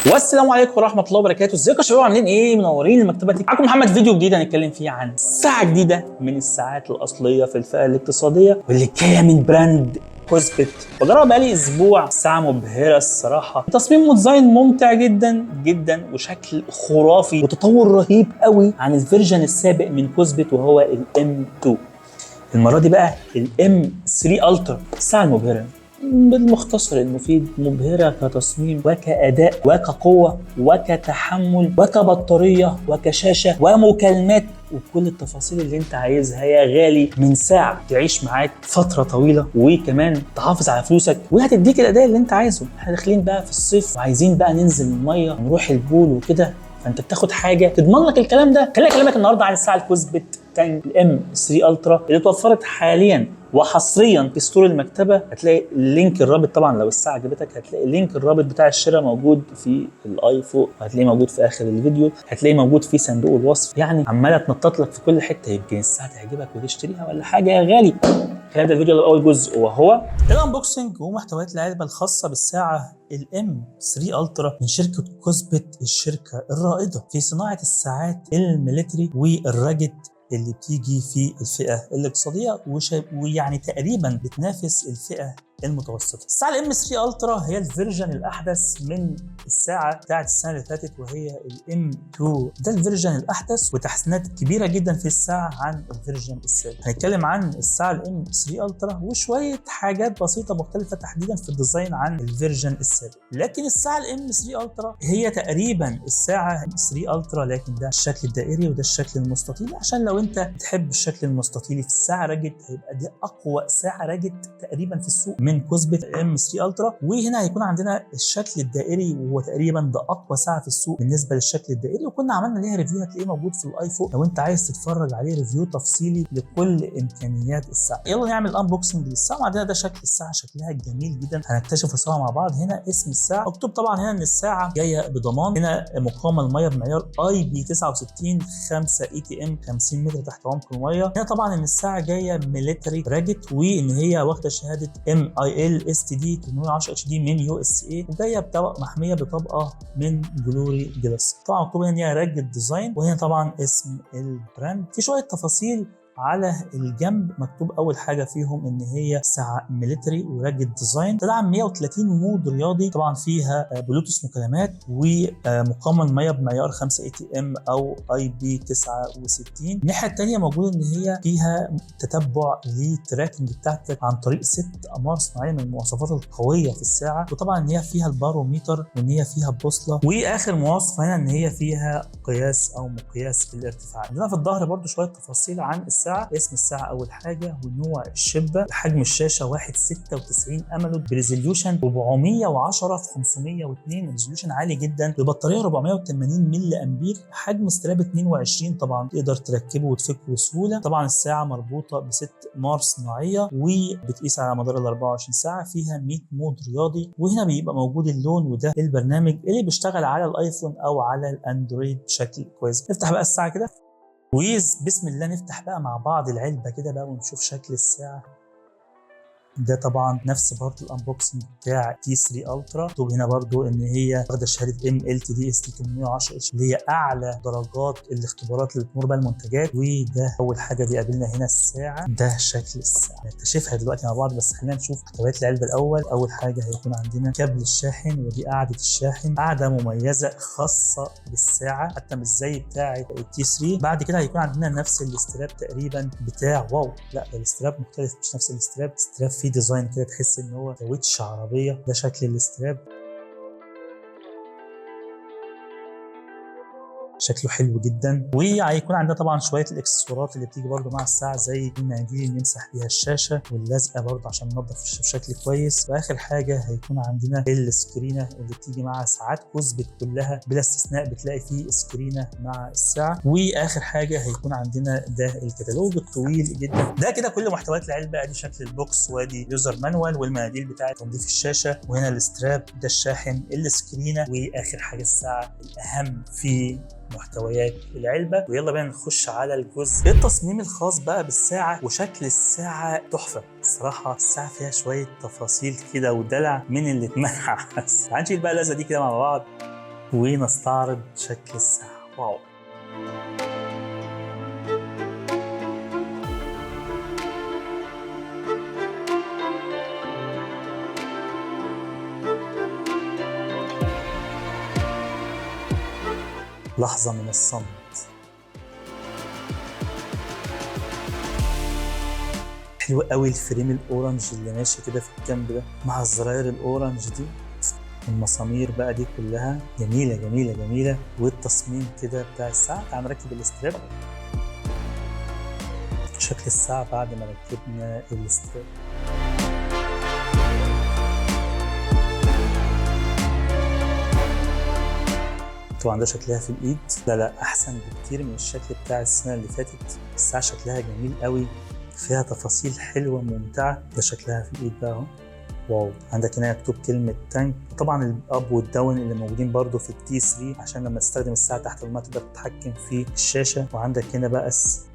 والسلام عليكم ورحمة الله وبركاته. ازيكم يا شباب، عاملين ايه؟ منورين المكتبة. معاكم محمد. فيديو جديد هنتكلم فيه عن ساعة جديدة من الساعات الاصلية في الفئة الاقتصادية واللي جاية من brand Kospet. وجربها بقالي اسبوع. ساعة مبهرة الصراحه، تصميم و design ممتع جدا جدا وشكل خرافي وتطور رهيب قوي عن ال version السابق من Kospet وهو ال M2. المرة دي بقى ال M3 Ultra، الساعة المبهره بالمختصر المفيد، مبهرة كتصميم وكأداء وكقوة وكتحمل وكبطارية وكشاشة ومكالمات وكل التفاصيل اللي انت عايزها يا غالي من ساعة تعيش معاك فترة طويلة وكمان تحافظ على فلوسك وهتديك الأداء اللي انت عايزه. احنا داخلين بقى في الصيف وعايزين بقى ننزل المية ونروح ال pool وكده، فانت بتاخد حاجة تضمن لك الكلام ده. خليني اكلمك النهارده عن الساعة ال Kospet Tank ال M3 Ultra اللي توفرت حاليا وحصريا في store المكتبه. هتلاقي ال link الرابط، طبعا لو الساعة عجبتك هتلاقي link الرابط بتاع الشراء موجود في ال i فوق، وهتلاقيه موجود في اخر الفيديو، هتلاقيه موجود في صندوق الوصف. يعني عماله تنطط لك في كل حته، يمكن الساعة تعجبك وتشتريها ولا حاجة يا غالي. خلينا نبدا الفيديو. اول جزء وهو ال unboxing ومحتويات العلبة الخاصة بالساعة ال M3 Ultra من شركة Kospet، الشركة الرائدة في صناعة الساعات ال military وال rugged اللي بتيجي في الفئة الاقتصادية ويعني تقريبا بتنافس الفئة المتوسطه. الساعة ال M3 Ultra هي ال version الاحدث من الساعة بتاعت السنة اللي فاتت وهي ال M2. ده ال version الاحدث وتحسينات كبيرة جدا في الساعة عن ال version السابق. هنتكلم عن الساعة ال M3 Ultra وشوية حاجات بسيطة مختلفة تحديدا في ال design عن ال version السابق. لكن الساعة ال M3 Ultra هي تقريبا الساعة 3 Ultra، لكن ده الشكل الدائري وده الشكل المستطيل، عشان لو انت بتحب الشكل المستطيلي في الساعة rugged هيبقى دي اقوى ساعة rugged تقريبا في السوق من Kospet M3 Ultra. وهنا هيكون عندنا الشكل الدائري وهو تقريبا ده اقوى ساعة في السوق بالنسبة للشكل الدائري، وكنا عملنا ليها review هتلاقيه موجود في ال i فوق لو انت عايز تتفرج عليه review تفصيلي لكل امكانيات الساعة. يلا نعمل unboxing للساعة. وعندنا ده شكل الساعه، شكلها جميل جدا، هنكتشفه سوا مع بعض. هنا اسم الساعة مكتوب، طبعا هنا ان الساعة جاية بضمان، هنا مقاومة المية بمعيار IP 69 5 ATM 50 متر تحت عمق الميه. هنا طبعا ان الساعة جاية military rugged وان هي واخده شهادة MIL STD 810 HD من USA، وجاية بطبقه محمية بطبقه من Gorilla Glass. طبعا مكتوب ان هي rugged design، وهنا طبعا اسم ال brand. في شوية تفاصيل على الجنب مكتوب، اول حاجة فيهم ان هي ساعة military و rugged design، تدعم 130 mode رياضي، طبعا فيها بلوتوث مكالمات ومقاومة المية بمعيار 5 ATM او IP 69. الناحية الثانية موجود ان هي فيها تتبع لل tracking بتاعتك عن طريق 6 اقمار صناعيه، من المواصفات القوية في الساعه، وطبعا ان هي فيها الباروميتر وان هي فيها بوصله، واخر مواصفه هنا ان هي فيها قياس او مقياس الارتفاع. عندنا في الظهر برضو شوية تفاصيل عن الساعه، اسم الساعة اول حاجة ونوع الشبه، حجم الشاشة 1.96 AMOLED ب resolution 410 في 502، resolution عالي جدا، ببطاريه 480 ملي امبير، حجم strap 22، طبعا تقدر تركبه وتفكه بسهوله. طبعا الساعة مربوطة بست اقمار صناعية وبتقيس على مدار ال 24 ساعه، فيها 100 mode رياضي، وهنا بيبقى موجود اللون، وده البرنامج اللي بيشتغل على ال iPhone او على ال Android بشكل كويس. نفتح بقى الساعة كده ويز بسم الله، نفتح بقى مع بعض العلبة كده بقى ونشوف شكل الساعة. ده طبعا نفس برضه ال unboxing بتاع T3 Ultra. مكتوب هنا برضه ان هي واخده شهادة MLTD ST 810 H اللي هي اعلى درجات الاختبارات اللي بتمر بها المنتجات. وده اول حاجة بيقابلنا هنا الساعه، ده شكل الساعة نكتشفها دلوقتي مع بعض، بس خلينا نشوف محتويات العلبة الاول. اول حاجة هيكون عندنا كابل الشاحن، ودي قاعدة الشاحن، قاعدة مميزة خاصة بالساعة حتى مش زي بتاعه ال T3. بعد كده هيكون عندنا نفس ال strap تقريبا بتاع، wow، لا ده ال strap مختلف، مش نفس ال strap. strap فيه design كده تحس ان هو كاوتش عربيه. ده شكل ال strap، شكله حلو جدا. وهيكون عندنا طبعا شوية الاكسسوارات اللي بتيجي برده مع الساعة زي المناديل اللي نمسح بيها الشاشة واللزقه برده عشان ننظف الشاشة بشكل كويس. واخر حاجة هيكون عندنا السكرينه اللي بتيجي مع ساعات Kospet كلها بلا استثناء، بتلاقي فيه سكرينه مع الساعة. واخر حاجة هيكون عندنا ده الكتالوج الطويل جدا. ده كده كل محتويات العلبة. ادي شكل ال box، وادي user manual والمناديل بتاعه تنظيف الشاشه، وهنا ال strap، ده الشاحن، السكرينه، واخر حاجة الساعة الاهم في محتويات العلبه. ويلا بينا نخش على الجزء التصميم الخاص بقى بالساعه. وشكل الساعة تحفة الصراحه، الساعة فيها شوية تفاصيل كده ودلع من اللي اتمنع. تعال نشيل بقى اللزقه دي كده مع بعض. ونستعرض شكل الساعة. wow، لحظة من الصمت. حلو قوي ال frame ال orange اللي ماشي كده في الجنب ده مع الزراير ال orange دي، المسامير بقى دي كلها جميلة جميلة جميلة، والتصميم كده بتاع الساعة. تعال نركب ال strap. شكل الساعة بعد ما ركبنا ال strap. طبعا ده شكلها في الايد، لا لا احسن بكتير من الشكل بتاع السنة اللي فاتت. الساعة شكلها جميل قوي، فيها تفاصيل حلوة ممتعة. ده شكلها في الايد بقى اهو. wow، عندك هنا مكتوب كلمة tank. طبعا ال up وال down اللي موجودين برده في ال T3 عشان لما تستخدم الساعة تحت الماء تقدر تتحكم في الشاشة. وعندك هنا بقى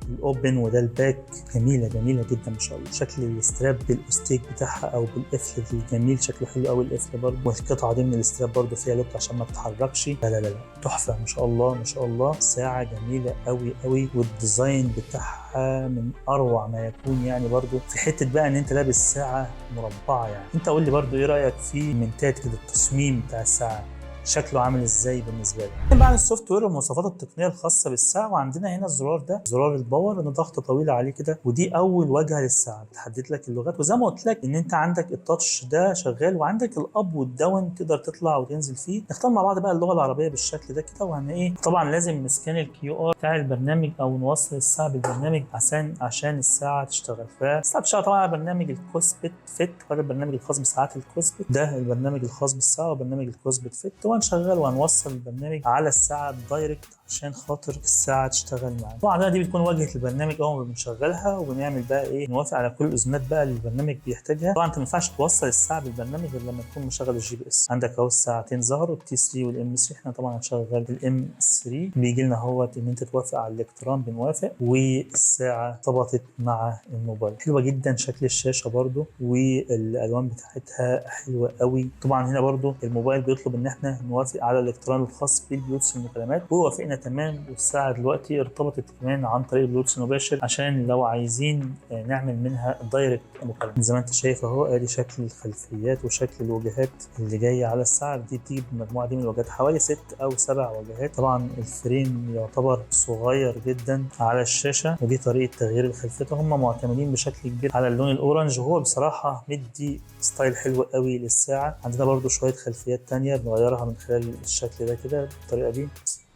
ال open وده ال back. جميلة جميلة جدا ما شاء الله. شكل ال strap بالاستيك بتاعها او بالقفل الجميل، شكله حلو قوي القفل برده. والقطعه دي من ال strap برده فيها lock عشان ما تتحركش. لا لا لا لا، تحفة ما شاء الله ما شاء الله. ساعة جميلة قوي قوي، وال design بتاعها من اروع ما يكون. يعني برده في حتة بقى ان انت لابس ساعة مربعه. يعني انت قول لي برده ايه رايك في منتات كده، التصميم بتاع الساعة شكله عامل ازاي بالنسبة لك. بعد ال software والمواصفات التقنية الخاصة بالساعة، وعندنا هنا الزرار ده زرار ال power ان ضغطه طويلة عليه كده، ودي اول واجهه للساعة بتحدد لك اللغات. وزي ما قلت لك ان انت عندك ال touch ده شغال، وعندك ال up وال down تقدر تطلع وتنزل فيه. نختار مع بعض بقى اللغة العربية بالشكل ده كده. وهن ايه، طبعا لازم ن scan ال QR بتاع البرنامج او نوصل الساعة بالبرنامج عشان الساعة تشتغل. فالساعة بتشتغل طبعا على برنامج ال Kospet Fit، وهذا البرنامج الخاص بساعات ال Kospet. ده البرنامج الخاص بالساعة وبرنامج ال Kospet Fit. وهنشغل وهنوصل البرنامج على الساعة direct عشان خاطر الساعة تشتغل معانا. طبعا دي بتكون واجهه البرنامج اول ما بنشغلها، وبنعمل بقى ايه، نوافق على كل الاذونات بقى اللي البرنامج بيحتاجها. طبعا انت ما ينفعش توصل الساعة بالبرنامج غير لما تكون مشغل ال GPS. عندك اهو الساعتين ظهروا، ال T3 وال M3. احنا طبعا هنشغل ال M3. بيجي لنا اهوت ان انت توافق على الاقتران، بنوافق، والساعة ارتبطت مع الموبايل. حلوة جدا شكل الشاشة برده، والالوان بتاعتها حلوة قوي. طبعا هنا برده الموبايل بيطلب ان احنا نوافق على الاقتران الخاص بالبلوتوث المكالمات، ووافقنا تمام. والساعة دلوقتي ارتبطت كمان عن طريق البلوتوث المباشر عشان لو عايزين نعمل منها direct مكالمة. زي ما انت شايف اهو، ادي شكل الخلفيات وشكل الواجهات اللي جاية على الساعة دي. بتيجي بالمجموعة دي من الواجهات حوالي 6 أو 7 واجهات. طبعا ال frame يعتبر صغير جدا على الشاشة، ودي طريقه تغيير الخلفيات. هم معتمدين بشكل كبير على اللون ال orange، وهو بصراحة مدي style حلو قوي للساعة. عندنا برده شوية خلفيات تانية بنغيرها من خلال الشكل ده كده بالطريقة دي.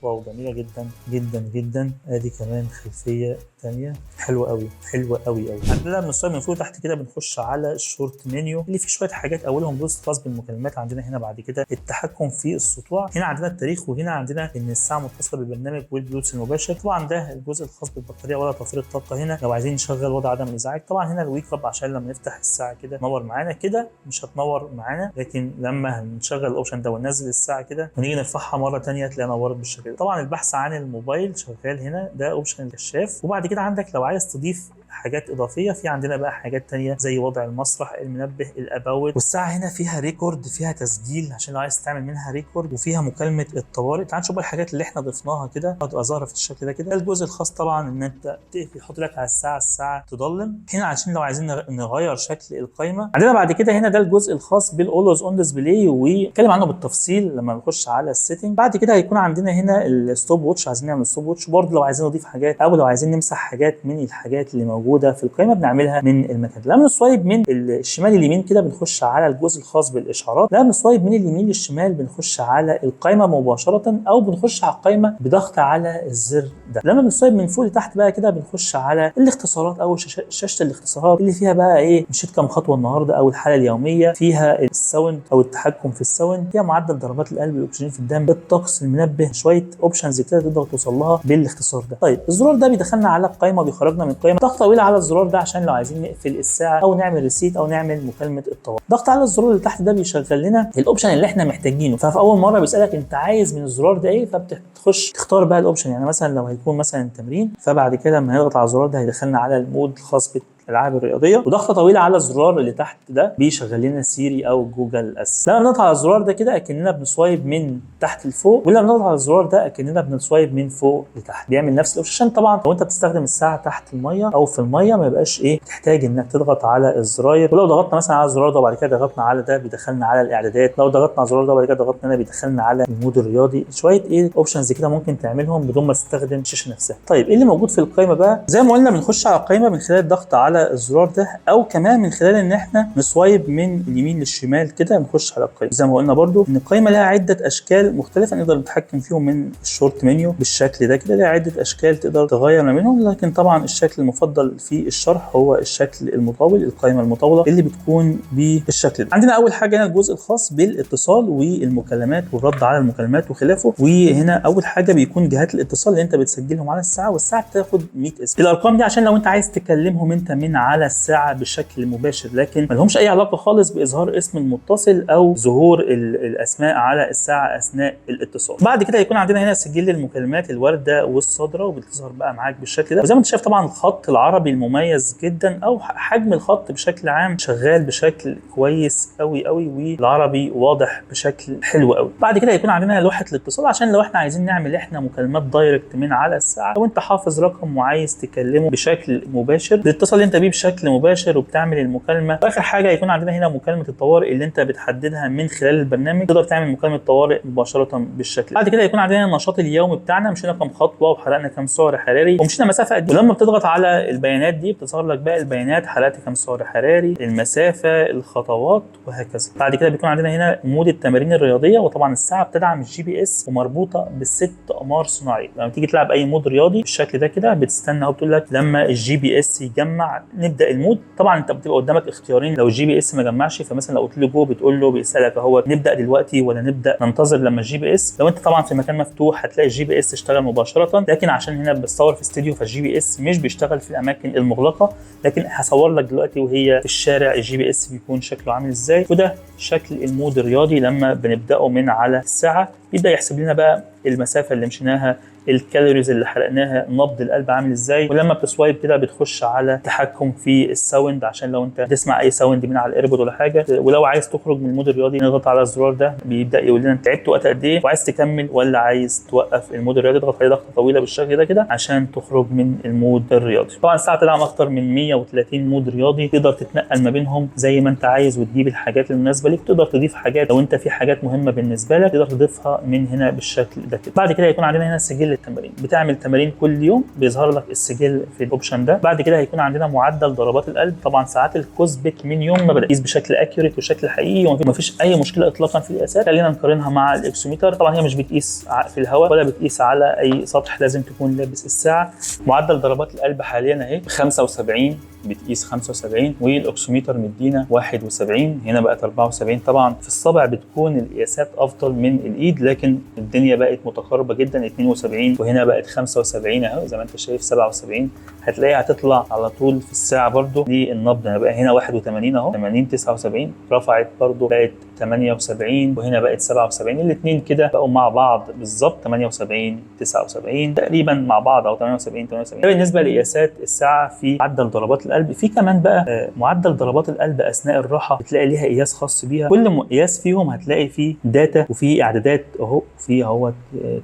wow، جميلة جدا جدا جدا. ادي كمان خلفية ثانية حلوة قوي، حلوة قوي قوي. عندنا بنصور من فوق تحت كده بنخش على ال short menu اللي فيه شوية حاجات، اولهم جزء خاص بالمكالمات. عندنا هنا بعد كده التحكم في السطوع، هنا عندنا التاريخ، وهنا عندنا ان الساعة متصلة بالبرنامج والبلوتوث المباشر. طبعا ده الجزء الخاص بالبطاريه ولا توفير الطاقة. هنا لو عايزين نشغل وضع عدم الازعاج. طبعا هنا ال wake up عشان لما نفتح الساعة كده تنور معانا، كده مش هتنور معانا، لكن لما هنشغل ال option ده وننزل الساعة كده ونيجي نرفعها مرة ثانية تلاقيها نورت بالشكل ده. طبعا البحث عن الموبايل شغال هنا، ده option الكشاف. وبعد كده عندك لو عايز تضيف حاجات اضافية، في عندنا بقى حاجات تانية زي وضع المسرح، المنبه، ال about. والساعة هنا فيها record، فيها تسجيل عشان لو عايز تعمل منها record، وفيها مكالمة الطوارئ. تعال نشوف بقى الحاجات اللي احنا ضفناها كده، هتبقى ظاهره في الشكل ده كده. الجزء الخاص طبعا ان انت تقفل، يحط لك على الساعة، الساعة تضلم هنا عشان لو عايزين نغير شكل القائمة. عندنا بعد كده هنا ده الجزء الخاص بال always on display، ونتكلم عنه بالتفصيل لما نخش على ال setting. بعد كده هيكون عندنا هنا ال stopwatch، عايزين نعمل stopwatch برضه لو عايزين نضيف حاجات او لو عايزين نمسح حاجات من الحاجات اللي موجودة في القائمة بنعملها من المكان. لما ن swipe من الشمال اليمين كده بنخش على الجزء الخاص بالاشعارات، لما ن swipe من اليمين للشمال بنخش على القائمة مباشرة، او بنخش على القائمة بضغط على الزر ده. لما بن swipe من فوق لتحت بقى كده بنخش على الاختصارات او شاشة الاختصارات اللي فيها بقى ايه، مشيت كام خطوة النهارده، او الحالة اليومية، فيها ال sound او التحكم في ال sound، فيها معدل ضربات القلب، الاكسجين في الدم، الطقس، المنبه، شوية options كده تقدر توصل لها بالاختصار ده. طيب الزرار ده بيدخلنا على القائمة، بيخرجنا من القائمة. ضغط طويل على الزرار ده عشان لو عايزين نقفل الساعة او نعمل reset او نعمل مكالمة الطوارئ. ضغط على الزرار اللي تحت ده بيشغل لنا ال option اللي احنا محتاجينه. ففي اول مرة بيسالك انت عايز من الزرار ده ايه، فبتخش تختار بقى ال option. يعني مثلا لو هيكون مثلا تمرين، فبعد كده لما هنضغط على الزرار ده هيدخلنا على ال mode الخاص الالعاب الرياضيه. وضغطه طويلة على الزرار اللي تحت ده بيشغل لنا Siri او Google Assistant. لما بنضغط على الزرار ده كده اكننا بن swipe من تحت لفوق، ولما بنضغط على الزرار ده اكننا بن swipe من فوق لتحت، بيعمل نفس ال option. عشان طبعا لو انت بتستخدم الساعة تحت المية او في المية ما يبقاش ايه تحتاج انك تضغط على الزراير. ولو ضغطنا مثلا على الزرار ده وبعد كده ضغطنا على ده بيدخلنا على الاعدادات، لو ضغطنا على الزرار ده وبعد كده ضغطنا هنا بيدخلنا على ال mode الرياضي. شوية ايه options كده ممكن تعملهم بدون ما تستخدم الشاشة نفسها. طيب ايه اللي موجود في القائمة بقى؟ زي ما قلنا بنخش على القائمة من خلال الضغط على الزرار ده، او كمان من خلال ان احنا ن swipe من اليمين للشمال كده نخش على القائمة. زي ما قلنا برضو ان القائمة لها عده اشكال مختلفة نقدر نتحكم فيهم من ال short menu بالشكل ده كده، لها عده اشكال تقدر تغير ما بينهم، لكن طبعا الشكل المفضل في الشرح هو الشكل المطول، القائمة المطولة اللي بتكون بالشكل ده. عندنا اول حاجة هنا الجزء الخاص بالاتصال والمكالمات والرد على المكالمات وخلافه. وهنا اول حاجة بيكون جهات الاتصال اللي انت بتسجلهم على الساعه، والساعة بتاخد 100 اسم. الارقام دي عشان لو انت عايز تكلمهم انت من على الساعة بشكل مباشر، لكن ما لهمش اي علاقة خالص باظهار اسم المتصل او ظهور الاسماء على الساعة اثناء الاتصال. بعد كده يكون عندنا هنا سجل المكالمات الواردة والصادره، وبتظهر بقى معاك بالشكل ده. وزي ما انت شايف طبعا الخط العربي المميز جدا، او حجم الخط بشكل عام شغال بشكل كويس قوي قوي، والعربي واضح بشكل حلو قوي. بعد كده يكون عندنا لوحة الاتصال عشان لو احنا عايزين نعمل احنا مكالمات direct من على الساعة، لو انت حافظ رقم وعايز تكلمه بشكل مباشر بتتصل انت بيه بشكل مباشر وبتعمل المكالمة. واخر حاجة يكون عندنا هنا مكالمة الطوارئ اللي انت بتحددها من خلال البرنامج، تقدر تعمل مكالمة طوارئ مباشرة بالشكل. بعد كده يكون عندنا النشاط اليومي بتاعنا، مشينا كام خطوة وحرقنا كام سعر حراري ومشينا مسافة قد ايه. ولما بتضغط على البيانات دي بتظهر لك بقى البيانات، حرقت كام سعر حراري، المسافة، الخطوات، وهكذا. بعد كده بيكون عندنا هنا mode التمارين الرياضيه، وطبعا الساعة بتدعم ال GPS ومربوطه بست اقمار صناعية. لما تيجي تلعب اي mode رياضي بالشكل ده كده بتستنى اهو، بتقول لك لما ال GPS يجمع نبدا ال mode. طبعا انت بتبقى قدامك اختيارين، لو ال GPS ما جمعش فمثلا لو قلت له go بتقول له بيسالك اهو نبدا دلوقتي ولا نبدا ننتظر لما ال GPS. لو انت طبعا في مكان مفتوح هتلاقي ال GPS اشتغل مباشرة، لكن عشان هنا بصور في استوديو فال GPS مش بيشتغل في الاماكن المغلقة، لكن هصور لك دلوقتي وهي في الشارع ال GPS بيكون شكله عامل ازاي. وده شكل ال mode الرياضي لما بنبداه من على الساعة، بيبدا يحسب لنا بقى المسافة اللي مشيناها، ال calories اللي حرقناها، نبض القلب عامل ازاي. ولما بت swipe كده بتخش على تحكم في ال sound عشان لو انت تسمع اي sound من على ال AirPod ولا حاجة. ولو عايز تخرج من ال mode الرياضي نضغط على الزرار ده، بيبدا يقول لنا انت لعبت وقت قد ايه وعايز تكمل ولا عايز توقف ال mode الرياضي. اضغط عليه ضغطه طويلة بالشكل ده كده عشان تخرج من ال mode الرياضي. طبعا الساعة تدعم اكتر من 130 mode رياضي، تقدر تتنقل ما بينهم زي ما انت عايز وتجيب الحاجات المناسبة ليك. تقدر تضيف حاجات لو انت في حاجات مهمة بالنسبة لك تقدر تضيفها من هنا بالشكل ده كده. بعد كده يكون عندنا هنا سجل التمارين، بتعمل تمارين كل يوم بيظهر لك السجل في ال option ده. بعد كده هيكون عندنا معدل ضربات القلب. طبعا ساعات ال Kospet من يوم ما بدات تقيس بشكل accurate وشكل حقيقي ومفيش اي مشكلة اطلاقا في القياسات. خلينا نقارنها مع ال oximeter. طبعا هي مش بتقيس في الهواء ولا بتقيس على اي سطح، لازم تكون لابس الساعة. معدل ضربات القلب حاليا اهي 75، بتقيس 75، وال oximeter مدينا 71، هنا بقت 74. طبعا في الصابع بتكون القياسات افضل من الايد، لكن الدنيا بقت متقاربة جدا، 72 وهنا بقت 75 اهو زي ما انت شايف 77. هتلاقيها هتطلع على طول في الساعة برده للنبض، بقى هنا 81 اهو، 80، 79، رفعت برده بقت 78، وهنا بقت 77. الاثنين كده بقوا مع بعض بالظبط 78 79 تقريبا مع بعض، او 78 78. ده بالنسبة لقياسات الساعة في معدل ضربات القلب. في كمان بقى معدل ضربات القلب اثناء الراحة، بتلاقي ليها قياس خاص بيها. كل قياس فيهم هتلاقي فيه data وفيه اعدادات اهو، في اهو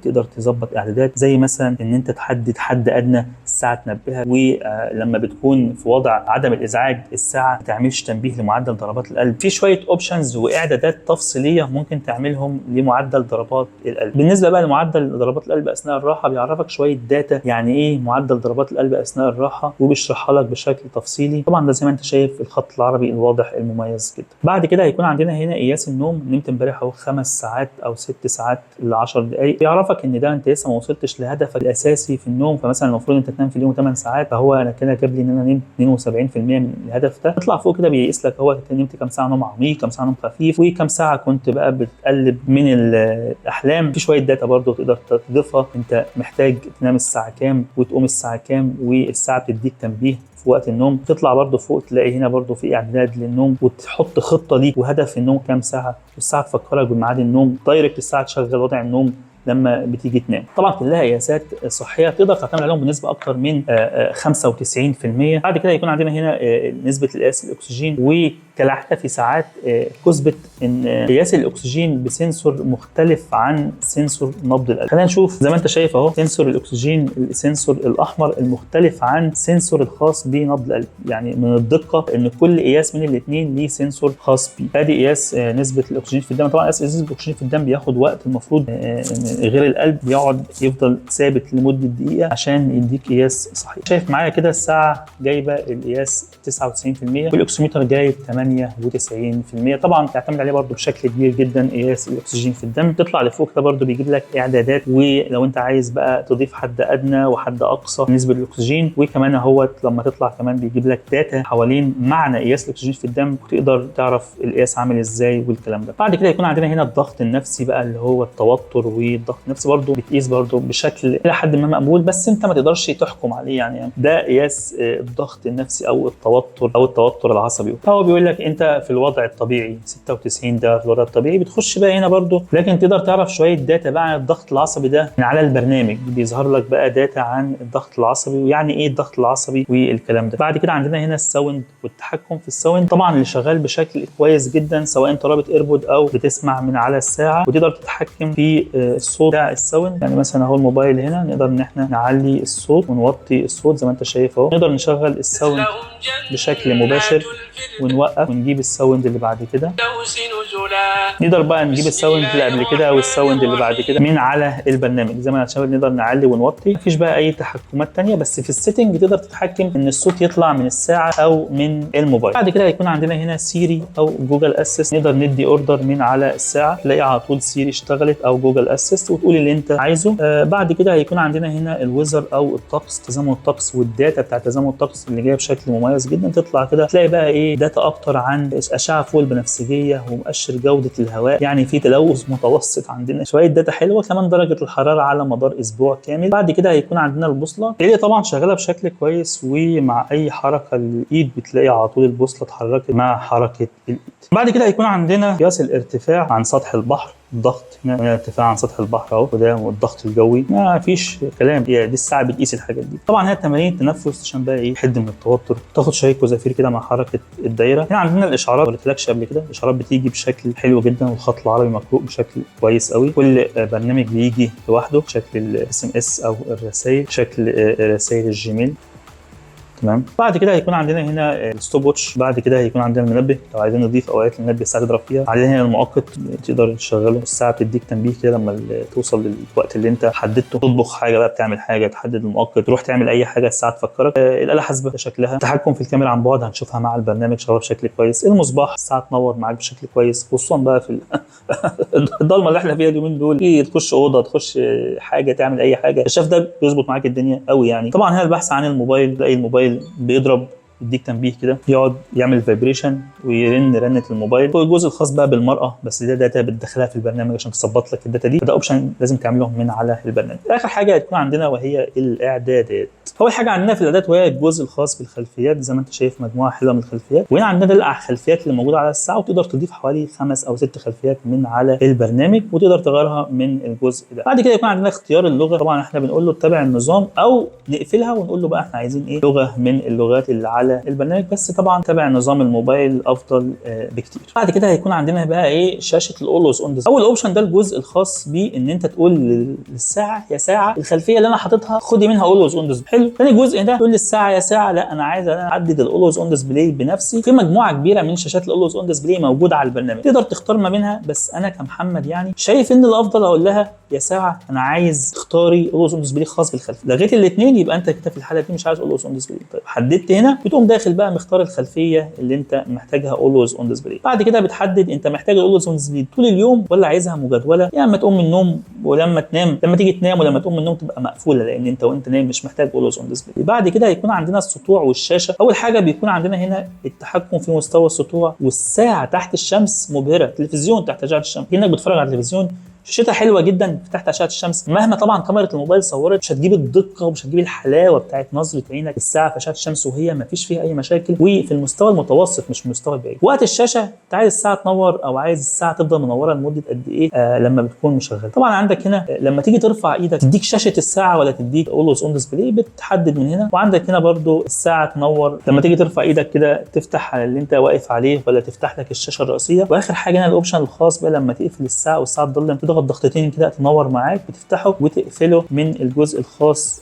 تقدر تظبط اعدادات زي مثلا ان انت تحدد حد ادنى الساعة تنبهها، ولما بتكون في وضع عدم الازعاج الساعة ما تعملش تنبيه لمعدل ضربات القلب. في شوية options واعدادات تفصيلية ممكن تعملهم لمعدل ضربات القلب. بالنسبة بقى لمعدل ضربات القلب اثناء الراحة بيعرفك شوية data يعني ايه معدل ضربات القلب اثناء الراحة، وبيشرحها لك بشكل تفصيلي. طبعا ده زي ما انت شايف الخط العربي الواضح المميز جدا. بعد كده هيكون عندنا هنا قياس النوم، نمت امبارح اهو 5 ساعات او 6 ساعات ل 10 دقائق، بيعرفك ان ده انت لسه ما وصلتش لهدفك الاساسي في النوم. فمثلا المفروض انت تنام في اليوم 8 ساعات، فهو انا كده جاب لي ان انا نمت 72% من الهدف ده. تطلع فوق كده بيقيس لك هو انت نمت كام ساعة نوم عميق، كام ساعة نوم خفيف، وكام ساعة كنت بقى بتقلب من الاحلام. في شوية data برضو تقدر تضيفها، انت محتاج تنام الساعة كام وتقوم الساعة كام، والساعة بتديك تنبيه في وقت النوم. تطلع برضو فوق تلاقي هنا برضو في اعداد للنوم، وتحط خطه ليك وهدف النوم كام ساعة، والساعة تفكرك بميعاد النوم direct، الساعة تشغل وضع النوم لما بتيجي تنام. طبعا كلها قياسات صحية تقدر تعتمد عليهم بنسبة اكتر من 95%. بعد كده يكون عندنا هنا نسبه القياس الاكسجين، وكالعادة في ساعات Kospet ان قياس الاكسجين ب sensor مختلف عن sensor نبض القلب. خلينا نشوف زي ما انت شايف اهو sensor الاكسجين، ال sensor الاحمر المختلف عن sensor الخاص بنبض القلب. يعني من الدقة ان كل قياس من الاثنين ليه sensor خاص بيه. ادي قياس نسبه الاكسجين في الدم. طبعا قياس نسبه الاكسجين في الدم بياخد وقت، المفروض غير القلب بيقعد يفضل ثابت لمدة دقيقة عشان يديك قياس صحيح. شايف معايا كده الساعة جايبه القياس 99% وال oximeter جايب 98%. طبعا تعتمد عليه برده بشكل كبير جدا قياس الاكسجين في الدم. تطلع لفوق ده برده بيجيب لك اعدادات، ولو انت عايز بقى تضيف حد ادنى وحد اقصى بالنسبة للاكسجين. وكمان اهوت لما تطلع كمان بيجيب لك data حوالين معنى قياس الاكسجين في الدم، وتقدر تعرف القياس عامل ازاي والكلام ده. بعد كده يكون عندنا هنا الضغط النفسي بقى اللي هو التوتر، والضغط النفسي برده بتقيس برده بشكل الى حد ما مقبول، بس انت ما تقدرش تحكم عليه. يعني ده قياس الضغط النفسي او التوتر او التوتر العصبي. فهو بيقول لك انت في الوضع الطبيعي 96، ده في الوضع الطبيعي. بتخش بقى هنا برده، لكن تقدر تعرف شوية data بقى عن الضغط العصبي ده من على البرنامج، بيظهر لك بقى data عن الضغط العصبي ويعني ايه الضغط العصبي والكلام ده. بعد كده عندنا هنا ال sound والتحكم في ال sound، طبعا اللي شغال بشكل كويس جدا سواء انت رابط AirPod او بتسمع من على الساعة، وتقدر تتحكم في الصوت بتاع ال sound. يعني مثلا اهو الموبايل هنا نقدر ان احنا نعلي الصوت ونوطي الصوت زي ما انت شايف اهو. نقدر نشغل ال sound بشكل مباشر ونوقف ونجيب ال sound اللي بعد كده. نقدر بقى نجيب ال sound اللي قبل كده او ال sound اللي بعد كده من على البرنامج زي ما احنا شايف، نقدر نعلي ونوطي. مفيش بقى اي تحكمات تانية، بس في ال setting تقدر تتحكم ان الصوت يطلع من الساعة او من الموبايل. بعد كده هيكون عندنا هنا Siri او Google Assist، نقدر ندي order من على الساعة، تلاقي على طول Siri اشتغلت او Google Assist وتقول اللي انت عايزه. بعد كده هيكون عندنا هنا ال weather او الطقس، تزامن الطقس وال data بتاع تزامن الطقس اللي جاية بشكل مميز جدا. تطلع كده تلاقي بقى ايه data اكتر عن اشعه فوق البنفسجية ومؤشر جوده الهواء، يعني في تلوث متوسط عندنا، شوية data حلوة، كمان درجه الحرارة على مدار اسبوع كامل. بعد كده هيكون عندنا البوصلة اللي طبعا شغالة بشكل كويس، ومع اي حركة للايد بتلاقي على طول البوصلة اتحركت مع حركة الايد. بعد كده هيكون عندنا قياس الارتفاع عن سطح البحر، الضغط هنا ارتفاع عن سطح البحر اهو، وده الضغط الجوي، ما فيش كلام، هي دي الساعة بتقيس الحاجات دي. طبعا هنا تمارين التنفس عشان بقى ايه تحد من التوتر، تاخد شهيق وزفير كده مع حركة الدايرة. هنا عندنا الاشعارات، ما قلتلكش قبل كده الاشعارات بتيجي بشكل حلو جدا، والخط العربي مقروء بشكل كويس قوي. كل برنامج بيجي لوحده، شكل ال SMS او الرسائل، شكل رسائل ال Gmail، تمام. بعد كده هيكون عندنا هنا ال stopwatch. بعد كده هيكون عندنا المنبه، لو عايزين نضيف اوقات للمنبه الساعة تضرب فيها. عندنا هنا المؤقت تقدر تشغله، الساعة بتديك تنبيه كده لما توصل للوقت اللي انت حددته، تطبخ حاجة بقى، بتعمل حاجة، تحدد المؤقت، تروح تعمل اي حاجة الساعة تفكرك. الاله حاسبه شكلها، التحكم في الكاميرا عن بعد هنشوفها مع البرنامج شغالة بشكل كويس. المصباح الساعة تنور معاك بشكل كويس، خصوصا بقى في الضلمة اللي احنا فيها اليومين دول، في تخش اوضة، تخش حاجة، تعمل اي حاجة، الكشاف ده بيظبط معاك الدنيا قوي يعني. طبعا هنا البحث عن الموبايل، تلاقي الموبايل بيضرب يديك تنبيه كده، يقعد يعمل vibration ويرن رنه الموبايل. والجزء الخاص بقى بالمراة، بس ده data بتدخلها في البرنامج عشان تظبط لك ال data دي، فده option لازم تعمله من على البرنامج. اخر حاجة هتكون عندنا وهي الاعدادات. اول حاجة عندنا في الاعدادات وهي الجزء الخاص بالخلفيات، زي ما انت شايف مجموعة حلوة من الخلفيات. وهنا عندنا الخلفيات اللي موجودة على الساعة، وتقدر تضيف حوالي 5 او 6 خلفيات من على البرنامج، وتقدر تغيرها من الجزء ده. بعد كده يكون عندنا اختيار اللغة، طبعا احنا بنقول له اتبع النظام او نقفلها ونقول له بقى احنا عايزين ايه لغة من اللغات اللي على البرنامج، بس طبعا تبع نظام الموبايل افضل بكتير. بعد كده هيكون عندنا بقى ايه شاشة ال always on. اول option ده الجزء الخاص بان انت تقول للساعة يا ساعة الخلفية اللي انا حاططها خدي منها always on display. حلو. ثاني جزء ده تقول للساعة يا ساعة لا انا عايز انا احدد ال always on display بنفسي. في مجموعة كبيرة من شاشات ال always on display موجودة على البرنامج، تقدر تختار ما بينها، بس انا كمحمد يعني شايف ان الافضل اقول لها يا ساعة انا عايز تختاري always on display خاص بالخلفيه. لغيت الاثنين يبقى انت كده في الحالة دي مش عايز always on display. طيب حددت هنا، بتقوم داخل بقى مختار الخلفية اللي انت محتاجها always on display. بعد كده بتحدد انت محتاج always on display طول اليوم ولا عايزها مجدوله، يعني لما تقوم من النوم ولما تنام، لما تيجي تنام ولما تقوم من النوم تبقى مقفولة، لان انت وانت نايم مش محتاج always on display. بعد كده هيكون عندنا السطوع والشاشه. اول حاجة بيكون عندنا هنا التحكم في مستوى السطوع، والساعة تحت الشمس مبهرة، تلفزيون تحت اشعه الشمس، كانك بتتفرج على التلفزيون، شاشتها حلوة جدا تحت اشعه الشمس. مهما طبعا كاميرا الموبايل صورت مش هتجيب الدقة ومش هتجيب الحلاوة بتاعت نظره عينك الساعة في اشعه الشمس وهي ما فيش فيها اي مشاكل، وفي المستوى المتوسط مش المستوى البعيد. وقت الشاشة انت عايز الساعة تنور او عايز الساعة تفضل منورة لمدة قد ايه لما بتكون مشغله. طبعا عندك هنا لما تيجي ترفع ايدك تديك شاشة الساعة ولا تديك always on display، بتحدد من هنا. وعندك هنا برضو الساعة تنور لما تيجي ترفع ايدك كده تفتح على اللي انت واقف عليه ولا تفتح لك الشاشة الرئيسية. واخر حاجة هنا ال option الخاص بقى لما تقفل الساعة والساعة تضلم تضغط ضغطتين كده تنور معاك، بتفتحه وتقفله من الجزء الخاص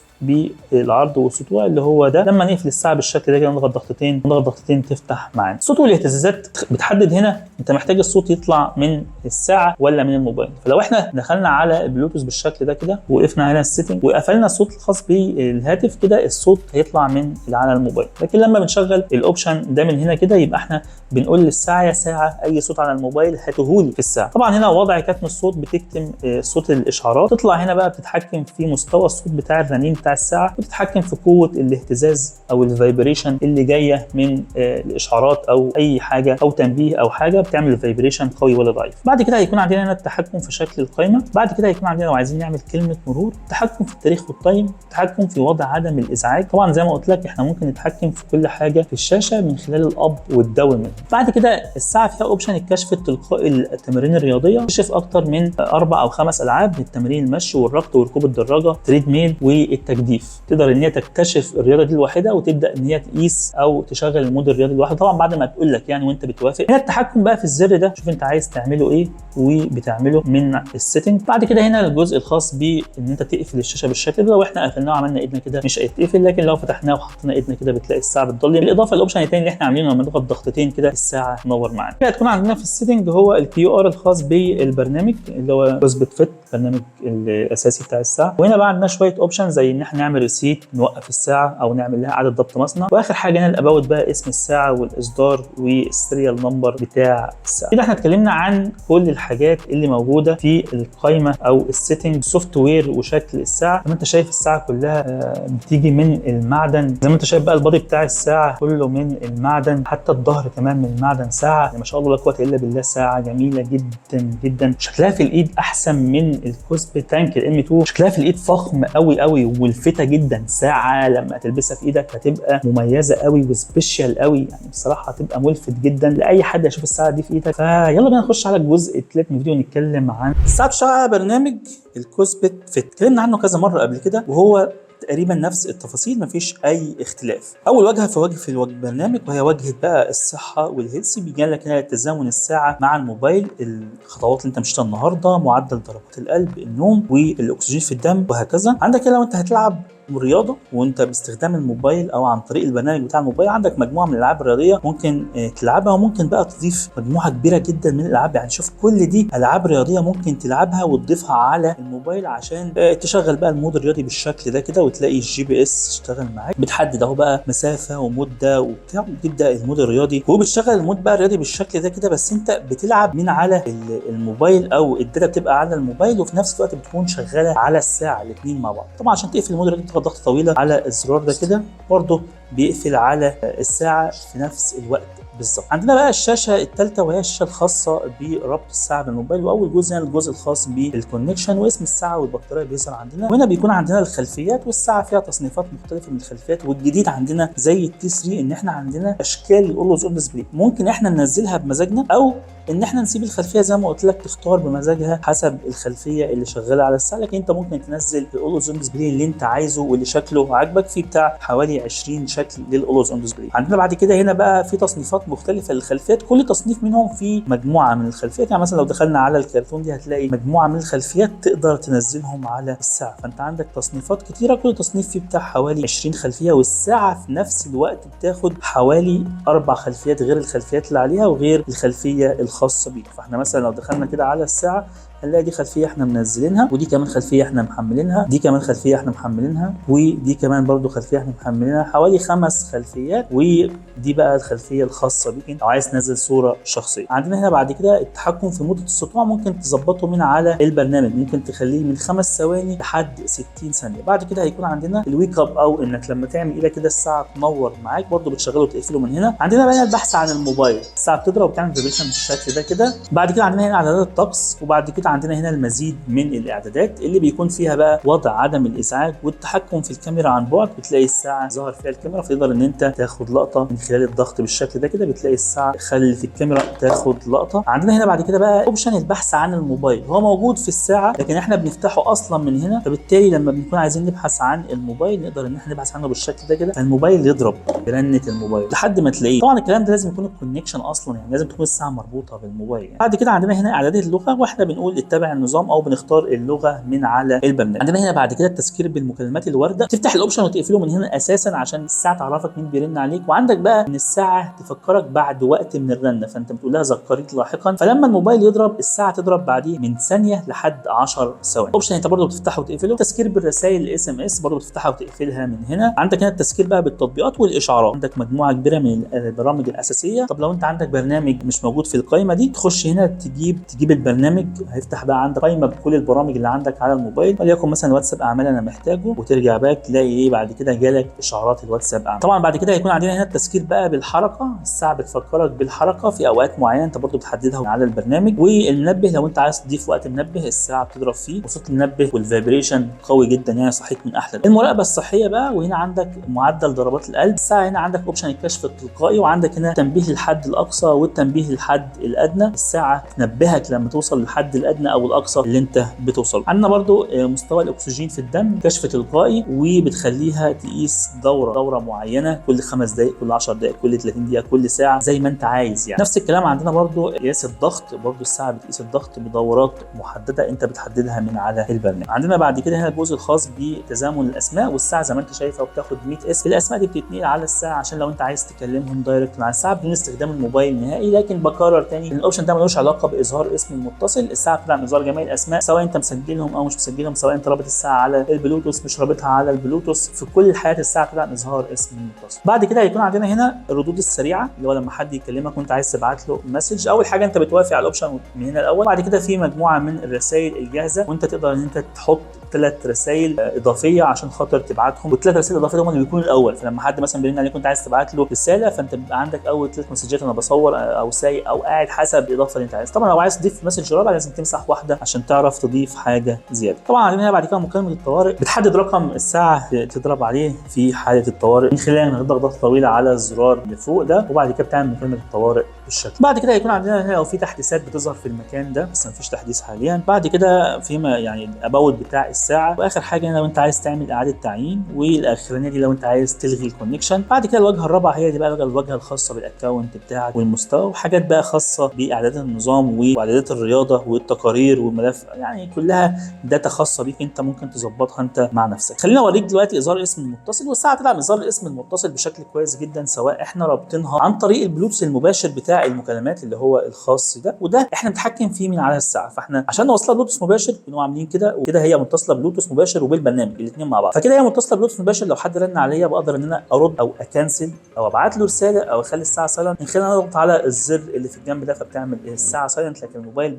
بالعرض والسطوع اللي هو ده. لما نقفل الساعة بالشكل ده كده نضغط ضغطتين، نضغط ضغطتين تفتح معانا. الصوت والاهتزازات بتحدد هنا انت محتاج الصوت يطلع من الساعة ولا من الموبايل. فلو احنا دخلنا على البلوتوث بالشكل ده كده وقفنا هنا ال setting وقفلنا الصوت الخاص بالهاتف كده، الصوت هيطلع من على الموبايل. لكن لما بنشغل ال option ده من هنا كده يبقى احنا بنقول للساعة يا ساعة اي صوت على الموبايل هاتهولي في الساعة. طبعا هنا وضع كتم الصوت بتكتم صوت الاشعارات. تطلع هنا بقى بتتحكم في مستوى الصوت بتاع الرنين بتاع الساعة، وتتحكم في قوة الاهتزاز او ال vibration اللي جاية من الاشعارات او اي حاجة او تنبيه او حاجة بتعمل vibration قوي ولا ضعيف. بعد كده هيكون عندنا هنا التحكم في شكل القائمة. بعد كده هيكون عندنا لو عايزين نعمل كلمة مرور، التحكم في التاريخ وال time، التحكم في وضع عدم الازعاج. طبعا زي ما قلت لك احنا ممكن نتحكم في كل حاجة في الشاشة من خلال ال up وال down منها. بعد كده الساعة فيها option الكشف التلقائي للتمارين الرياضية، تكشف اكتر من 4 او 5 العاب من التمارين المشي والركض وركوب الدراجة، treadmill والتجديف. تقدر ان هي تكتشف الرياضة دي لوحدها وتبدا ان هي تقيس او تشغل ال mode الرياضي لوحده، طبعا بعد ما تقول لك يعني وانت بتوافق. هنا التحكم بقى في الزر ده، شوف انت عايز تعمله ايه وبتعمله من ال setting. بعد كده هنا الجزء الخاص بان انت تقفل الشاشة بالشكل ده. لو احنا قفلناه وعملنا ايدنا كده مش هيتقفل، لكن لو فتحناه وحطينا ايدنا كده بتلاقي الساعة بتضلم. بالاضافة لل option الثاني اللي احنا عاملينه لما نضغط ضغطتين كده الساعة تنور معانا. كده هتكون عندنا في ال setting هو ال QR الخاص بالبرنامج اللي هو Kospet Fit، البرنامج الاساسي بتاع الساعة. وهنا بقى عندنا شوية option زي ان احنا نعمل reset، نوقف الساعة او نعمل لها اعاده ضبط مصنع. واخر حاجة هنا ال about بقى اسم الساعة والاصدار وال serial number بتاع الساعة. كده احنا اتكلمنا عن كل الحاجات اللي موجودة في القائمة او ال setting، software وشكل الساعة. زي ما انت شايف الساعة كلها بتيجي من المعدن، زي ما انت شايف بقى ال body بتاع الساعة كله من المعدن، حتى الظهر كمان من المعدن. ساعة ما شاء الله لا قوة الا بالله، ساعة جميلة جدا جدا. شكلها في الايد احسن من ال Kospet Tank ال M2، شكلها في الايد فخم قوي قوي وملفته جدا. ساعة لما تلبسها في ايدك هتبقى مميزة قوي و special قوي، يعني بصراحة هتبقى ملفت جدا لاي حد يشوف الساعة دي في ايدك. فيلا بينا نخش على الجزء الثالث من الفيديو، نتكلم عن الساعة بتشتغل على برنامج ال Kospet Fit. اتكلمنا عنه كذا مرة قبل كده وهو تقريبا نفس التفاصيل، مفيش اي اختلاف. اول واجهه في واجهه البرنامج وهي واجهه بقى الصحة وال health، بيجي لك هنا تزامن الساعة مع الموبايل، الخطوات اللي انت مشيتها النهارده، معدل ضربات القلب، النوم والاكسجين في الدم وهكذا. عندك لو انت هتلعب رياضة وانت باستخدام الموبايل او عن طريق البرنامج بتاع الموبايل، عندك مجموعة من الالعاب الرياضية ممكن تلعبها، وممكن بقى تضيف مجموعة كبيرة جدا من الالعاب. يعني شوف كل دي العاب رياضية ممكن تلعبها وتضيفها على الموبايل عشان تشغل بقى ال mode الرياضي بالشكل ده كده، وتلاقي ال GPS اشتغل معاك، بتحدد اهو بقى مسافة ومده وبتاع، وتبدا ال mode الرياضي وبتشغل ال mode بقى الرياضي بالشكل ده كده. بس انت بتلعب من على الموبايل او ال data بتبقى على الموبايل، وفي نفس الوقت بتكون شغالة على الساعة، الاثنين مع بعض. طبعا عشان تقفل ال mode الرياضي بتضغط ضغطه طويلة على الزرار ده كده، برضه بيقفل على الساعة في نفس الوقت بالظبط. عندنا بقى الشاشة الثالثة وهي الشاشة الخاصة بربط الساعة بالموبايل، واول جزء هنا الجزء الخاص بال connection واسم الساعة والبطاريه بيظهر عندنا. وهنا بيكون عندنا الخلفيات، والساعة فيها تصنيفات مختلفة من الخلفيات. والجديد عندنا زي ال T3 ان احنا عندنا اشكال ال always on display، ممكن احنا ننزلها بمزاجنا او ان احنا نسيب الخلفية زي ما قلت لك تختار بمزاجها حسب الخلفية اللي شغالة على الساعة. لكن انت ممكن تنزل ال always on display اللي انت عايزه واللي شكله عاجبك، فيه بتاع حوالي 20 شكل لل always on display. عندنا بعد كده هنا بقى في تصنيفات مختلفة للخلفيات، كل تصنيف منهم فيه مجموعة من الخلفيات. يعني مثلا لو دخلنا على الكرتون دي هتلاقي مجموعة من الخلفيات تقدر تنزلهم على الساعة. فانت عندك تصنيفات كتيرة، كل تصنيف فيه بتاع حوالي 20 خلفية، والساعة في نفس الوقت بتاخد حوالي 4 خلفيات غير الخلفيات اللي عليها وغير الخلفية الخاصة بيك. فاحنا مثلا لو دخلنا كده على الساعة هنلاقي دي خلفية احنا منزلينها، ودي كمان خلفية احنا محملينها، دي كمان خلفية احنا محملينها، ودي كمان برضو خلفية احنا محملينها، حوالي 5 خلفيات. ودي بقى الخلفية الخاصة بيك لو عايز تنزل صوره شخصية. عندنا هنا بعد كده التحكم في مده السطوع، ممكن تظبطه من على البرنامج، ممكن تخليه من 5 ثواني لحد 60 ثانية. بعد كده هيكون عندنا ال wake up، او انك لما تعمل ايدك كده الساعة تنور معاك، برضو بتشغله وتقفله من هنا. عندنا بقى البحث عن الموبايل، الساعة بتضرب وبتعمل vibration بالشكل ده كده. بعد كده عندنا هنا اعدادات الطقس، وبعد كده عندنا هنا المزيد من الاعدادات اللي بيكون فيها بقى وضع عدم الازعاج والتحكم في الكاميرا عن بعد. بتلاقي الساعة ظهر فيها الكاميرا، فتقدر ان انت تاخد لقطة من خلال الضغط بالشكل ده كده، بتلاقي الساعة خلت الكاميرا تاخد لقطة. عندنا هنا بعد كده بقى option البحث عن الموبايل، هو موجود في الساعة لكن احنا بنفتحه اصلا من هنا، فبالتالي لما بنكون عايزين نبحث عن الموبايل نقدر ان احنا نبحث عنه بالشكل ده كده، فالموبايل يضرب برنه الموبايل لحد ما تلاقيه. طبعا الكلام ده لازم يكون ال connection اصلا، يعني لازم تكون الساعة مربوطة بالموبايل يعني. بعد كده عندنا هنا اعدادات اللغة، واحنا بنقول اتبع النظام او بنختار اللغة من على البرنامج. عندنا هنا بعد كده التذكير بالمكالمات الواردة، تفتح ال option وتقفله من هنا اساسا عشان الساعة تعرفك مين بيرن عليك. وعندك بقى ان الساعة تفكرك بعد وقت من الرنه، فانت بتقول لها ذكريني لاحقا، فلما الموبايل يضرب الساعة تضرب بعديه من ثانية لحد 10 ثواني. option انت برده بتفتحه وتقفله. تذكير بالرسائل ال SMS برده بتفتحها وتقفلها من هنا. عندك هنا التذكير بقى بالتطبيقات والاشعارات، عندك مجموعة كبيرة من البرامج الاساسية. طب لو انت عندك برنامج مش موجود في القائمة دي، تخش هنا تجيب البرنامج، هيفتح بقى عندك قائمة بكل البرامج اللي عندك على الموبايل، وليكن مثلا واتساب اعمال انا محتاجه، وترجع بقى تلاقي ايه بعد كده جالك اشعارات الواتساب اعمال. طبعا بعد كده هيكون عندنا هنا التذكير بقى بالحركة، الساعة بتفكرك بالحركة في اوقات معينة انت برضو بتحددها على البرنامج. والمنبه لو انت عايز تضيف وقت منبه الساعة بتضرب فيه، وصوت المنبه وال vibration قوي جدا يعني صحيك من احلى. المراقبة الصحية بقى، وهنا عندك معدل ضربات القلب. الساعة هنا عندك option الكشف التلقائي، وعندك هنا تنبيه للحد الاقصى والتنبيه للحد الادنى، الساعة تنبهك لما توصل للحد الادنى او الاقصى اللي انت بتوصل. عندنا برضو مستوى الاكسجين في الدم، كشف تلقائي، وبتخليها تقيس دوره معينة كل 5 دقائق، كل 10 دقائق، كل 30 دقيقة، كل ساعة، زي ما انت عايز يعني. نفس الكلام عندنا برضو قياس الضغط، برضو الساعة بتقيس الضغط بدورات محددة انت بتحددها من على البرنامج. عندنا بعد كده هنا الجزء الخاص بتزامن الاسماء، والساعة زي ما انت شايفه وبتاخد 100 اسم. الاسماء دي بتتنقل على الساعة عشان لو انت عايز تكلمهم direct مع الساعة بدون استخدام الموبايل نهائي. لكن بكرر تاني ان ال option ده ملوش علاقة باظهار اسم المتصل، الساعة بتدعم اظهار جميع الاسماء سواء انت مسجلهم او مش مسجلهم، سواء انت رابط الساعة على البلوتوث مش رابطها على البلوتوث، في كل الحالات الساعة بتدعم اظهار اسم المتصل. بعد كده هيكون عندنا هنا الردود السريعة، اللي هو لما حد يكلمك وانت عايز تبعت له message، اول حاجة انت بتوافق على ال option من هنا الاول. بعد كده في مجموعة من الرسائل الجاهزة، وانت تقدر ان انت تحط 3 رسائل اضافية عشان خاطر تبعتهم، والثلاث رسائل الاضافية هم اللي بيكونوا الاول. فلما حد مثلا بيرن عليك وانت عايز تبعت له رسالة، فانت بيبقى عندك اول 3 مسجات، انا بصور او سايق او قاعد حسب الاضافة اللي انت عايز. طبعا لو عايز تضيف message رابع لازم تمسح واحدة عشان تعرف تضيف حاجة زيادة. طبعا عندنا بعد كده مكالمة الطوارئ، بتحدد رقم الساعة تضرب عليه في حاله الطوارئ من خلال انك تضغط ضغطه طويلة على الزرار اللي فوق ده، وبعد كده بتعمل مكالمة الطوارئ بالشكل. بعد كده هيكون عندنا هنا لو في تحديثات بتظهر في المكان ده، بس مفيش تحديث حاليا. بعد كده فيما يعني ال about بتاع الساعة، واخر حاجة هنا لو انت عايز تعمل اعاده تعيين، والاخرانيه دي لو انت عايز تلغي ال connection. بعد كده الواجهة الرابعة هي دي بقى الواجهة الخاصة بال account بتاعك والمستوى، وحاجات بقى خاصة باعدادات النظام واعدادات الرياضة والتقارير والملف، يعني كلها data خاصة بيك انت ممكن تظبطها انت مع نفسك. خلينا اوريك دلوقتي اظهار اسم المتصل، والساعة تدعم اظهار الاسم المتصل بشكل كويس جدا، سواء احنا رابطينها عن طريق البلوتوث المباشر بتاع المكالمات اللي هو الخاص ده، وده احنا بنتحكم فيه من على الساعة. فاحنا عشان نوصلها بلوتوث مباشر بنقوم عاملين كده وكده، هي متصلة بلوتوث مباشر وبالبرنامج الاثنين مع بعض. فكده هي متصلة بلوتوث مباشر، لو حد رن عليا بقدر ان انا ارد او ا cancel او ابعت له رسالة او اخلي الساعة silent من خلال ان انا اضغط على الزر اللي في الجنب ده، فبتعمل الساعة silent، لكن الموبايل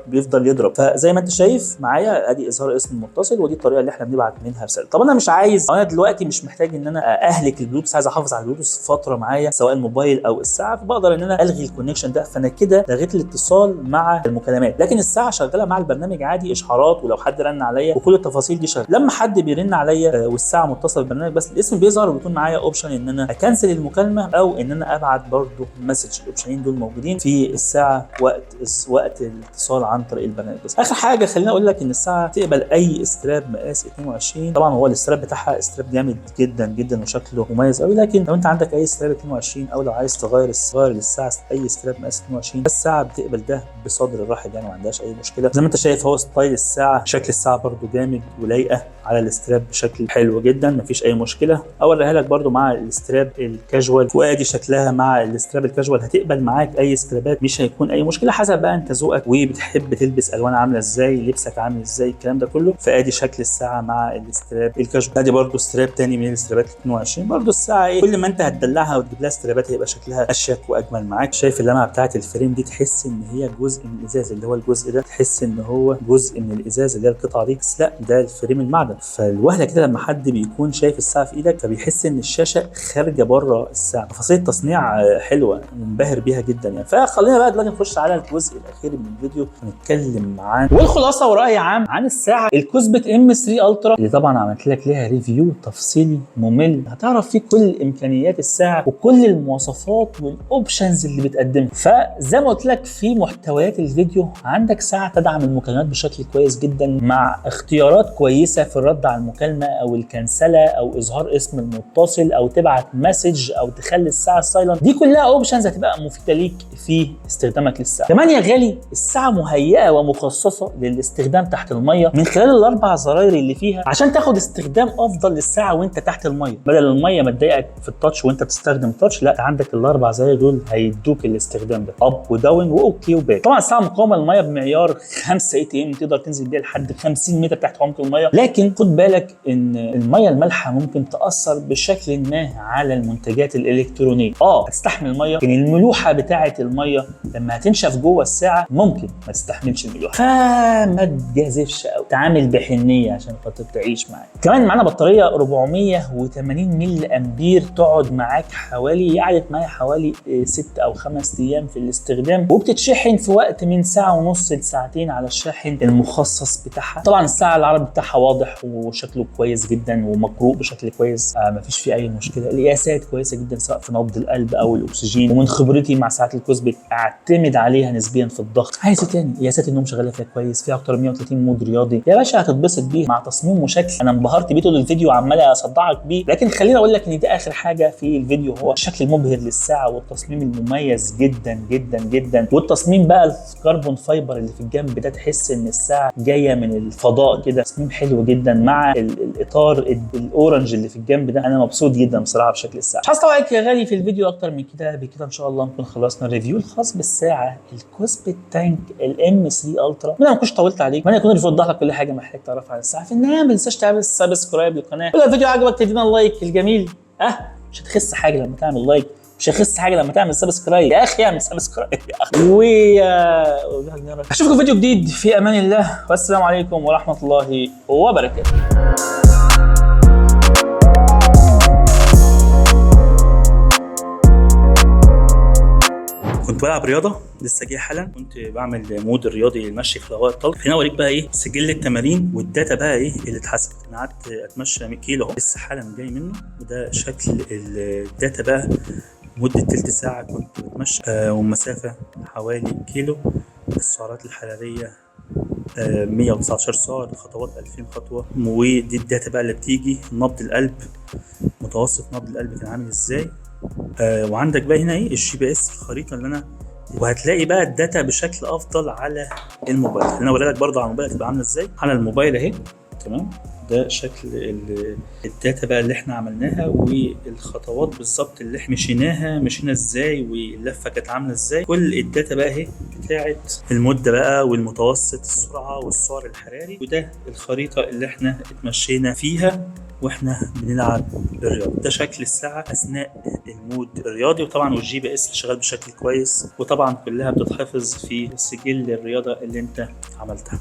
بيفضل يضرب. فزي ما انت شايف معايا ادي اظهار اسم المتصل، ودي الطريقة اللي احنا بنبعت منها رسالة. طب انا مش عايز، انا دلوقتي مش محتاج ان انا اهلك البلوتوث، عايز احافظ على البلوتوث فترة معايا سواء الموبايل او الساعة، فبقدر ان انا الغي ال connection ده، فانا كده لغيت الاتصال مع المكالمات، لكن الساعة شغالة مع البرنامج عادي، اشعارات ولو حد رن عليا وكل التفاصيل دي شغالة. لما حد بيرن عليا والساعة متصلة بالبرنامج بس الاسم بيظهر، وبيكون معايا option ان انا ا cancel المكالمة او ان انا ابعت برضه message. ال option ين دول موجودين في الساعة وقت الاتصال عن طريق البرنامج بس. اخر حاجة خليني اقول لك ان الساعة تقبل اي strap مقاس 22، طبعا هو ال strap بتاعها strap جامد جدا جدا وشكله مميز قوي، لكن لو انت عندك اي strap 22 او لو عايز تغير للساعة اي strap مقاس 22، الساعة بتقبل ده بصدر رحب يعني، ما عندهاش اي مشكلة. زي ما انت شايف هو style الساعة، شكل الساعة برده جامد ولايقه على ال strap بشكل حلو جدا، مفيش اي مشكلة. اوريها لك برده مع ال strap ال casual، وادي شكلها مع ال strap ال casual، هتقبل معاك اي strap ات، مش هيكون اي مشكلة، حسب بقى انت ذوقك وبتحب تلبس الوان عامله ازاي، لبسك عامل ازاي، الكلام ده كله. فادي شكل الساعة مع ال strap ال casual. ادي برده strap تاني من ال strap ات 22، برده الساعة ايه، كل ما انت هتدلعها وتجيب لها strap ات هيبقى شكلها اشيك واجمل معاك. شايف شايف اللمعة بتاعت ال frame دي؟ تحس ان هي جزء من الازاز، اللي هو الجزء ده تحس ان هو جزء من الازاز اللي هي القطعة دي، بس لا ده ال frame المعدن. فالوهله كده لما حد بيكون شايف الساعة في ايدك فبيحس ان الشاشة خارجه بره الساعة. تفاصيل التصنيع حلوة، منبهر بيها جدا يعني. فخلينا بقى دلوقتي نخش على الجزء الاخير من الفيديو، نتكلم عن والخلاصة وراي عام عن الساعة ال Kospet M3 Ultra، اللي طبعا عملت لك ليها review تفصيلي ممل هتعرف فيه كل امكانيات الساعة وكل المواصفات وال options اللي بتقدمها. فزي ما قلت لك في محتويات الفيديو، عندك ساعة تدعم المكالمات بشكل كويس جدا مع اختيارات كويسة في الرد على المكالمة او الكنسله او اظهار اسم المتصل او تبعت message او تخلي الساعة silent. دي كلها options هتبقى مفيدة ليك في استخدامك للساعة. كمان يا غالي الساعة مهيئة ومخصصه للاستخدام تحت المية من خلال الاربع زراير اللي فيها، عشان تاخد استخدام افضل للساعة وانت تحت المية. بدل المية ما تضايقك في ال touch وانت بتستخدم touch، لا عندك الاربع زراير دول هيدوك الاستخدام ده، up و down و okay و back. طبعا الساعة مقاومة للمية بمعيار 5 ATM، تقدر تنزل بيها لحد 50 متر تحت عمق المية. لكن خد بالك ان المية المالحه ممكن تاثر بشكل ما على المنتجات الالكترونية. هتستحمل المية، لكن الملوحه بتاعه المية لما هتنشف جوه الساعة ممكن ما تستحملش الملوحه، فما تجازفش او تعامل بحنيه عشان خاطر تعيش معاك. كمان معانا بطارية 480 ملي امبير تقعد معاك حوالي، قعدت معايا حوالي 6 او 5 ايام في الاستخدام، وبتتشحن في وقت من ساعة ونص لساعتين على الشاحن المخصص بتاعها. طبعا الساعة العربي بتاعها واضح وشكله كويس جدا ومقروء بشكل كويس، مفيش فيه اي مشكلة. القياسات كويسة جدا سواء في نبض القلب او الاكسجين، ومن خبرتي مع ساعات ال Kospet اعتمد عليها نسبيا في الضغط. عايز ايه تاني؟ قياسات النوم شغالة فيها كويس، فيها اكتر من 130 mode رياضي يا باشا، هتتبسط بيه مع تصميم وشكل انا انبهرت بيه طول الفيديو وعمال اصدعك بيه. لكن خليني اقول لك ان دي اخر حاجة في الفيديو، هو الشكل المبهر للساعة والتصميم المميز جدا جدا جدا، والتصميم بقى ال carbon fiber اللي في الجنب ده تحس ان الساعة جاية من الفضاء كده، تصميم حلو جدا مع الاطار ال orange اللي في الجنب ده. انا مبسوط جدا بصراحة بشكل الساعة. مش عايز عليك يا غالي في الفيديو اكتر من كده. بكده ان شاء الله نكون خلصنا ال review الخاص بالساعة ال Kospet Tank ال M3 Ultra. اتمنى ما اكونش طولت عليك، اتمنى يكون ال review وضح لك كل حاجة محتاج تعرفها عن الساعة. في النهاية ما تنساش تعمل subscribe للقناة، ولو الفيديو عجبك تدينا ال like الجميل. مش هتخس حاجة لما تعمل like، مش هيخس حاجة لما تعمل subscribe يا اخي، اعمل subscribe يا اخي. و اشوفكم فيديو جديد في امان الله، والسلام عليكم ورحمة الله وبركاته. كنت بلعب رياضة لسه جاي حالا، كنت بعمل mode الرياضي للمشي في الهواء الطلق. هنا اوريك بقى ايه سجل التمارين وال data بقى ايه اللي اتحسبت. انا قعدت اتمشى 100 كيلو اهو لسه حالا جاي منه، وده شكل ال data بقى مده تلت ساعة كنت بتمشى، ومسافه حوالي كيلو. السعرات الحرارية 119 سعر، الخطوات 2000 خطوة. ودي ال data بقى اللي بتيجي، نبض القلب، متوسط نبض القلب كان عامل ازاي. وعندك بقى هنا ايه ال GPS، الخريطة اللي انا، وهتلاقي بقى ال data بشكل افضل على الموبايل. خليني اوريها لك برضه على الموبايل هتبقى عامله ازاي على الموبايل اهي. تمام، ده شكل ال data بقى اللي احنا عملناها والخطوات بالظبط اللي احنا مشيناها، مشينا ازاي واللفه كانت عامله ازاي. كل ال data بقى اهي بتاعت المدة بقى والمتوسط السرعة والسعر الحراري، وده الخريطة اللي احنا اتمشينا فيها واحنا بنلعب الرياضة. ده شكل الساعة اثناء ال mode الرياضي، وطبعا وال GPS شغال بشكل كويس، وطبعا كلها بتتحفظ في سجل الرياضة اللي انت عملتها.